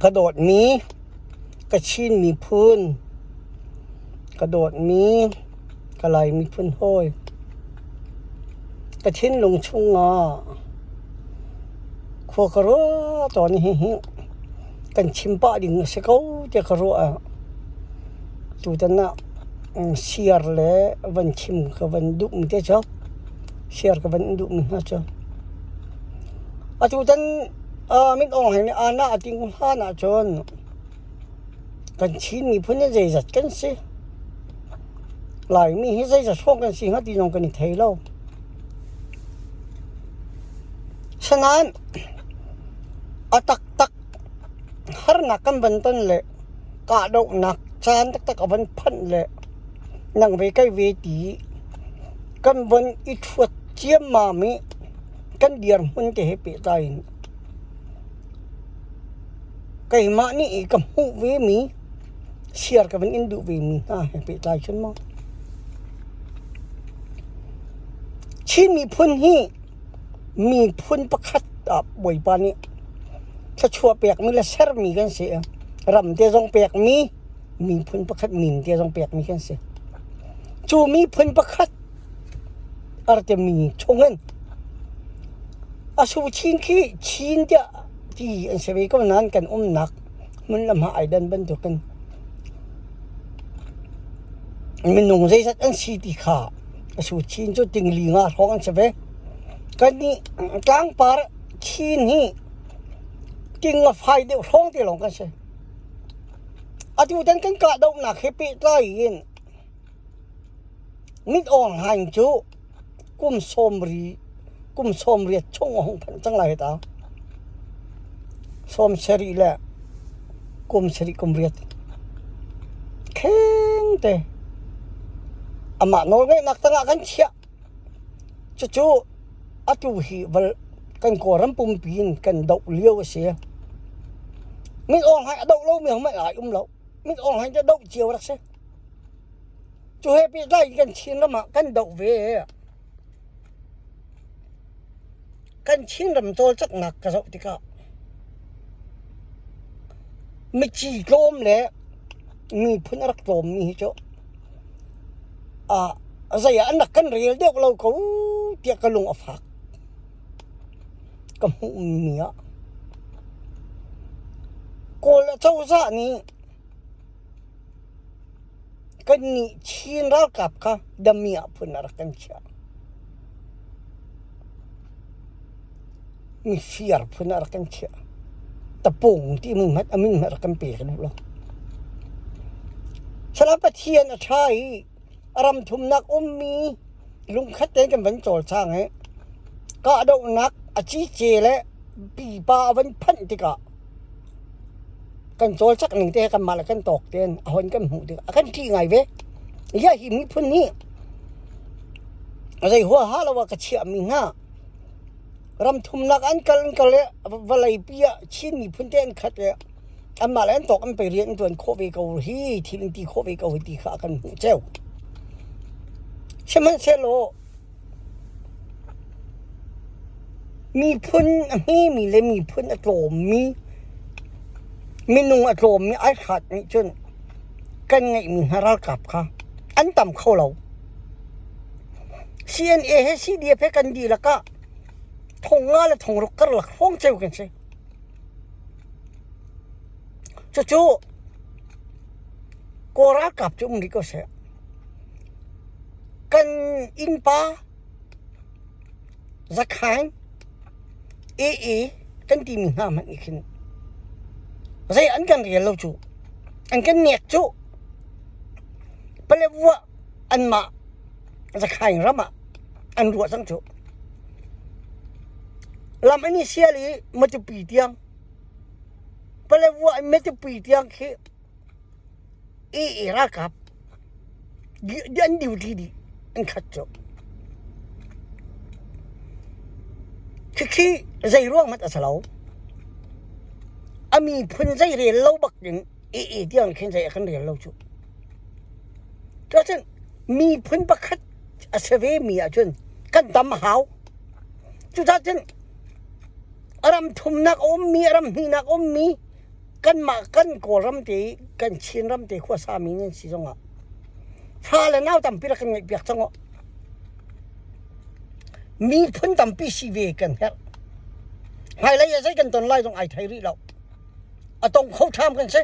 Ka dawtmi ka Chin miphun, ka dawtmi ka Lai miphun hawi, ka thinlung chungah khua ka ruah tawn i hihi kan chim pah ding a si ko tiah ka ruah ah tutan ah siar le van chim ka van duhmi te cu siar ka van duhmi hna cu atutan Min Aung Hlaing nih aana a ting hlan ahcun kan Chin miphun hi zeizat kan si? Laimi hi zeizat hrawng kan si hnga ti zong kan i thei lo. Sinain a taktak harnak kan van ton le kahdohnak caan taktak a van phanh le nang ve kai ve ti kan von i ṭhuat ciammam i kan dirhmun te he pehtlai in keimah nih ka hmuh vemi share ka van in duh vemi hna he pehtlai cun maw Chin miphun hi miphun pakhat ah Bawipa nih thluachuah pekmi le sermi kan si i ram te zong pekmi miphun pakhat min te zong pekmi kan si. Cu miphun pakhat Artemi chungin a su chin khi chin tiah ti an si ve ko nain kan umnak hmun le hma ai dan bantukin minung zeizat an si ti kha a su chin cu tingli nga hrawng an si ve. Kannih tlangpar chin hi ting a fai deuh hrawng te lawng kan si. Atu tan kan kahdohnak he pehtlai in Mit Aung Hlaing cu kum 18 chung a hung phanh cang lai hi ta. 70 le kum sarih kum riat kheng te amah nawlngeihnak tangah kan chiah. Cucu atu hi kan Kawlram pumpi in kan doh lio a si. Mit Aung Hlaing a doh lomi hmanh ai um lo. Mit Aung Hlaing cu doh cio rak si. Cu he pehtlai in kan Chinram ah kan doh ve. Kan Chinram cawlcanghnak ka zoh tikah mici tlawm le miphun a rak tlawmmi hi cu ah zei ah an rak kan rel deuh lo ko tiah ka lung a fak. Ka hmuhmi ah Kawl acozah nih Kannih Chin ralkap kha damiah phun a rak kan chiah. Mifir phun a rak kan chiah. Tapung timi hmanh a min hmanh a rak kan pe duh lo. Salah Pathian a ṭha i a ram thumnak ummi lungkhat tein kan van cawlcang i kahdohnak a cice le pipa a van phanh tikah kan cawlcangh ning te kanmah le kan tawk tein a hon kan hmuh tikah a kan ṭih ngai ve. Ia hi miphun nih zei huaha lo ah ka chiahmi hna ram thumnak an kal an kal i vawleipi ah Chin miphun te an khat i anmah le an tawk an pe rian an ṭuan khawh ve ko hi thil an ti khawh ve ko hi ti kha a kan hmuh cio. Sihmanhsehlaw Miphun a hmemi le miphun a tlawmmi, minung a tlawmmi ai hrat nih cun kan ngeihmi hna ralkap kha an tam kho lo. CNA he CDF he kan dihlak ah thong nga le thong ruk karlak hrawng ceu kan si. Cucu Kawl ralkap cu um rih ko seh. Kan innpa Zakhain AA kan timi hna hmanh nih khin zei an kan rel lo cu an kan nek cu Paletwa anmah Zakhain ram ah an ruah cang cu lam an i sial i Matupi tiang Paletwa in Matupi tiang khi AA ralkap an duty dih an khat cu. Khikhi zei ruang hmanh a si lo. A miphun zei rel lo bak in AA tiang khin zei a kan rel lo cu. Cuacun miphun pakhat a si ve mi ahcun kan tam a hau. Cucaah cun a ram thumnak a ummi, a ram hnihnak a ummi. Kanmah kan Kawlram te i kan Chinram te khuasami nan si zongah fa le nau tampi rak kan ngeihpiak cang uh. Miphun tampi si ve kan herh. Hmailei ah zei kan ton lai zong ai thei rih lo. A tong kho ṭham kan si.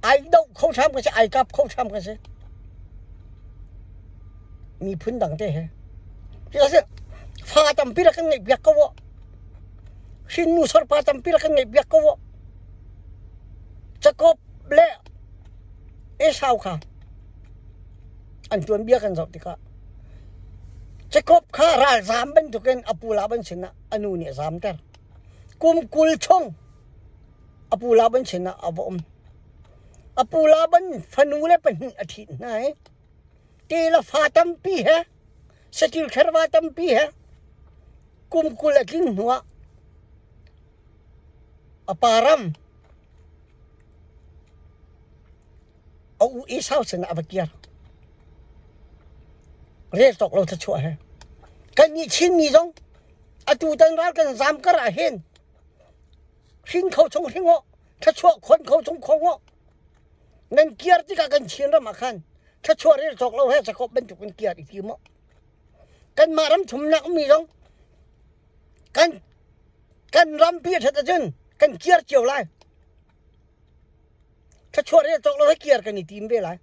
Ai doh kho ṭham kan si. Ai kap kho ṭham kan si. Miphun dang te he. Hi fa tampi rak kan ngeihpiak ko uh. Hrinnu sorpa tampi rak kan ngeihpiak ko uh. Jakob le Esau kha an tuanbia kan zoh tikah Jakob kha ralzaam bantukin a pu Laban sinah a nu nih a zaamter. Kum 20 chung a pu Laban sinah a va um. A pu Laban fanu le pahnih a ṭhit hna i ti le fa tampi he saṭil kherva tampi he kum 20 a tlin hnuah a pa ram A u Esau sinah a va kir. Rel tawk lo thluachuah he. Kannih Chinmi zong atu tan ral kan zaam kar ah hin hrin kho chung hring aw, thluachuah khon kho chung khong aw. Nan kiar tikah kan Chin ram ah khan thluachuah rel cawk lo he Jacob bantuk in kiar i tim aw. Kanmah ram thumnak mi zong kan kan rampi a ṭhat ahcun kan kiar cio lai. Thluachuah rel cawk lo he kiar kan i tim ve lai.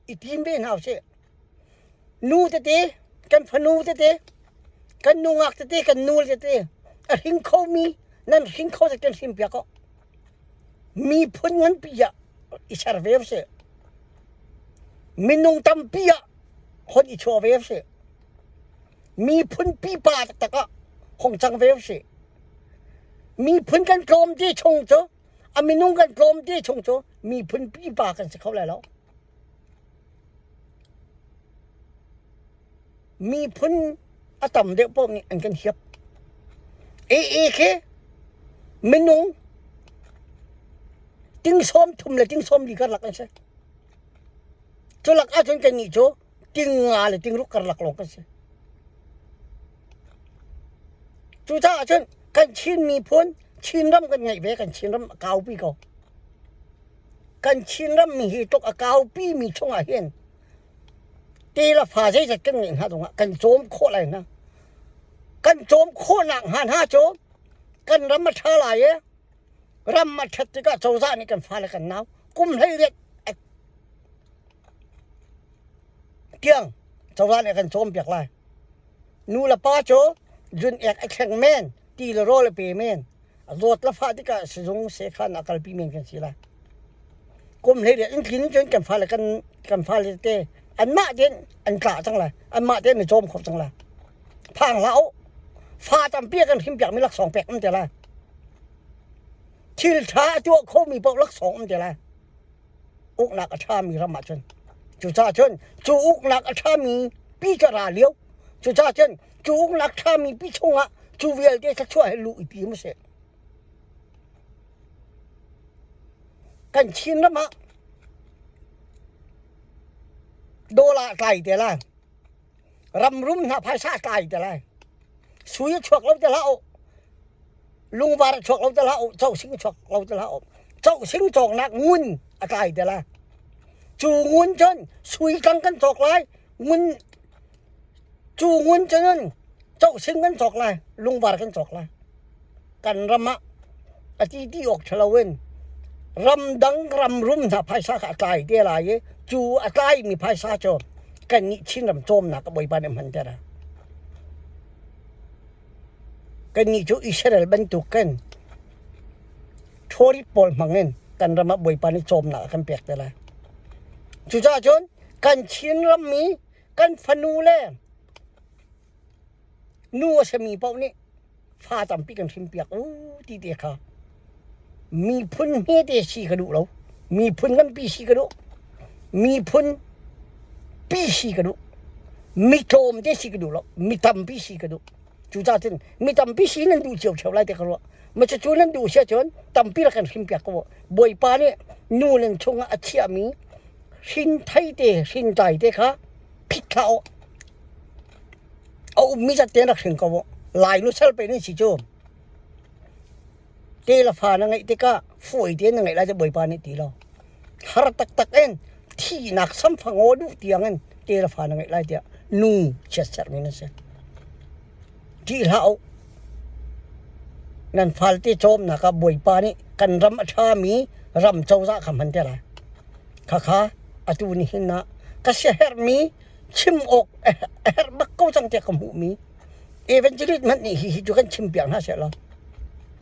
I tim ve hna usih. Nu tete, kan fanu tete, kan nungak tete, kan nul tete, a hring khomi nan hring kho kan hrim piak ko. Miphun nganpi ah i ser ve usih. Minung tampi ah hon i chuah ve usih. Miphun pipa taktak ah hong cang ve usih. Miphun kan tlawm ti chung cu a minung kan tlawm ti chung cu miphun pipa kan si kho lai lo. Miphun a tam deuh paoh nih an kan hiap. AA khi minung ting sawm thum le ting sawm li karlak an si. Cu lak ahcun kannih cu ting nga le ting ruk karlak lawng kan si. Cucaah cun kan Chin miphun Chinram kan ngeih ve kan Chinram a kaupi ko. Kan Chinram mi hi tluk a kaupi mi chungah hin te le fa zeizat kan ngeih hna zongah kan cawm khawh lai hna. Kan cawm khawhnak hnga hna cu kan ram a ṭha lai i ram a ṭhat tikah cozah nih kan fale kan nau kum 18 tiang cozah nih a kan cawmpiak lai. Nu le pa cu zun ek a thleng men, ti le rawl a pe men, a zawt le fah tikah sizung sekhan a kalpi men kan si lai. Kum 18 in tlin cun kan fale kan kan fale te anmah tein an tlah cang lai. Anmah tein an cawm kho cang lai. Phang hlah u. Fa tampi a kan hrimpiak mi laksawng pek um te lai. Thil ṭha a tuah khomi paoh laksawng um te lai. Uknak a ṭhami ram ahcun. Cucaah cun cu uknak a ṭhami pi cu a ra lio. Cucaah cun cu uknak ṭhami pi chungah cu vialte thluachuah he luh i tim usih. Kan Chinram ah dollar tlai te lai. Ramrum hna phaisa tlai te lai. Sui a chuak lo te hlah u. Lungvar a chuak lo te hlah u. Cosing a chuak lo te hlah u. Cosing cawknak ngun a tlai te lai. Cu ngun cun sui tlang kan cawk lai. Ngun cu ngun cun cosing kan cawk lai. Lungvar kan cawk lai. Kan ram ah a ti ti awk ṭha loin ramdang ramrum hna phaisa kha a tlai te lai i cu a tlaimi phaisa cu kannih Chinram cawmnak ah Bawipa nih a hmanter. Kannih cu Israel bantuk kan ṭhawri pawl hmang in kan ram ah Bawipa nih cawmnak a kan pek te lai. Cucaah cun kan Chinram mi kan fanu le Nu a simi paoh nih fa tampi kan hrimpiak u ti te kha miphun hmete si ka duh lo. Miphun nganpi si ka duh. Miphun pi si ka duh. Mi tlawmte si ka duh lo. Mi tampi si ka duh. Cucaah cun mi tampi si nan duh cio ṭheo lai ti ka ruah. Ma cucu nan duh si ahcun tampi rak kan hrimpiak ko. Bawipa nih nu nan chungah a chiahmi hrin thei te, hrin tlai te kha phit hlah u. A ummi zat tein rak hring ko u. Lai nu sal pe nan si cu. Te le fa na ngeih tikah fawi tein na ngeih lai cu Bawipa nih ti lo. Har taktak in thihnak samfangaw duh tiang in te le fa na ngeih lai tiah nu chiatserhmi na si. Ṭih hlah u. Nan falte cawmnak ah Bawipa nih kan ram a ṭhami ram cozah kha hman te lai. Khakha atu nihin ah ka siaherhmi chim awk a herh bak ko cang tiah ka hmuhmi evangelist hmanh nih hihi cu kan chimpiak hna seh law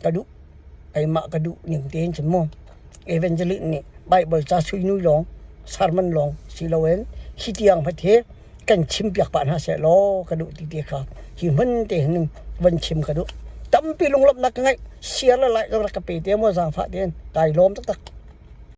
ka duh. Keimah ka duh ning tein cun mu evangelist nih Bible ca suinui lawng sermon lawng si loin hi tiang hmat hi kan chimpiak pah hna seh law ka duh ti te kha hi hmun te hin van chim ka duh. Tampi lunglawmhnak ka ngeih. Share le like rak ka pe te mu zaangfah tein kai lawm taktak.